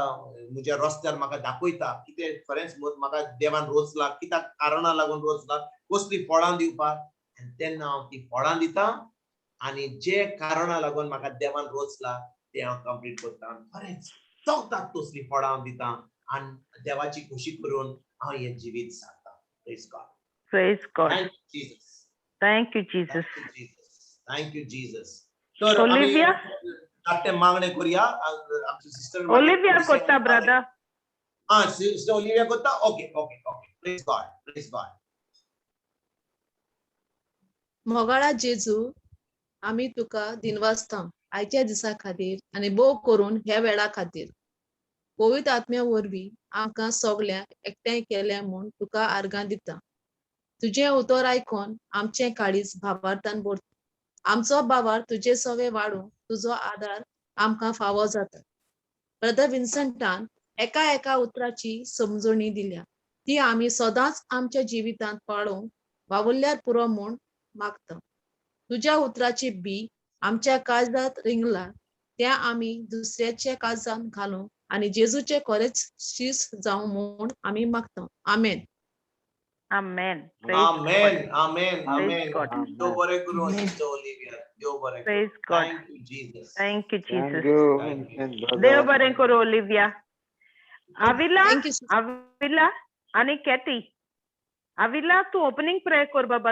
[SPEAKER 3] म्हज्या रस्त्यार म्हाका दाखयता कितें खरेंच म्हाका देवान रोचला, कित्याक कारणा लागून रोचला, कसलीं फळां दिवपाक. आनी तेन्ना हांव ती फळां दिता आनी जे कारणा लागून म्हाका देवान रोचला तें हांव कंप्लीट करता. खरेंच चवतात तसलीं फळां हांव दिता आनी देवाची खोशी करून हांव हें जिवीत सारता. Praise God.
[SPEAKER 1] Praise God.
[SPEAKER 3] Thank you Jesus.
[SPEAKER 1] Thank you, Jesus.
[SPEAKER 3] Thank you Jesus. Thank you Jesus. तर आमी
[SPEAKER 1] Olivia?
[SPEAKER 3] धाकटें मागणें करुया. आमची सिस्टर
[SPEAKER 1] Olivia कोता, brother.
[SPEAKER 3] Ah, sister Olivia कोता. Okay okay okay. Praise God. Praise God.
[SPEAKER 8] मोगाळा जेजू, आमी तुका दिनवासता आयच्या दिसा खातीर आनी भोव करून ह्या वेळा खातीर. पवित्र आत्म्या वरवीं आमकां सगल्यांक एकठांय केल्या म्हूण तुका आर्गां दिता. तुजें उतर आयकोन आमचें काळीज भावार्थान भरता. आमचो भावार्थ तुजे सवे वाडूंक तुजो आदार आमकां फावो जाता. ब्रदर विन्संटान एका एका उतराची समजणी दिल्या, ती आमी सदांच आमच्या जिवितांत पाळोवंक वावुरल्यार पुरो म्हूण मागता. तुज्या उतराची बी आमच्या काळजांत रिंगला तें आमी दुसऱ्याच्या काळजांत घालूं आनी जेजूचे खरेंच शीस जावं म्हूण आमी मागता. आमेन.
[SPEAKER 1] Amen. Praise God.
[SPEAKER 3] Amen amen
[SPEAKER 1] Praise
[SPEAKER 3] amen.
[SPEAKER 1] God.
[SPEAKER 3] देव बरें करूं सिस्टर ओलिविया. देव बरें करूं.
[SPEAKER 1] Praise God.
[SPEAKER 3] Thank you Jesus.
[SPEAKER 1] Thank you,
[SPEAKER 7] Thank
[SPEAKER 1] Jesus.
[SPEAKER 7] you,
[SPEAKER 3] Thank you.
[SPEAKER 7] Vincent, brother.
[SPEAKER 1] देव बरें करूं ओलिव्हिया. आविला,
[SPEAKER 8] thank you.
[SPEAKER 1] आविला आनी कॅटी. आविला, तूं ओपनिंग प्रेयर कर बाबा.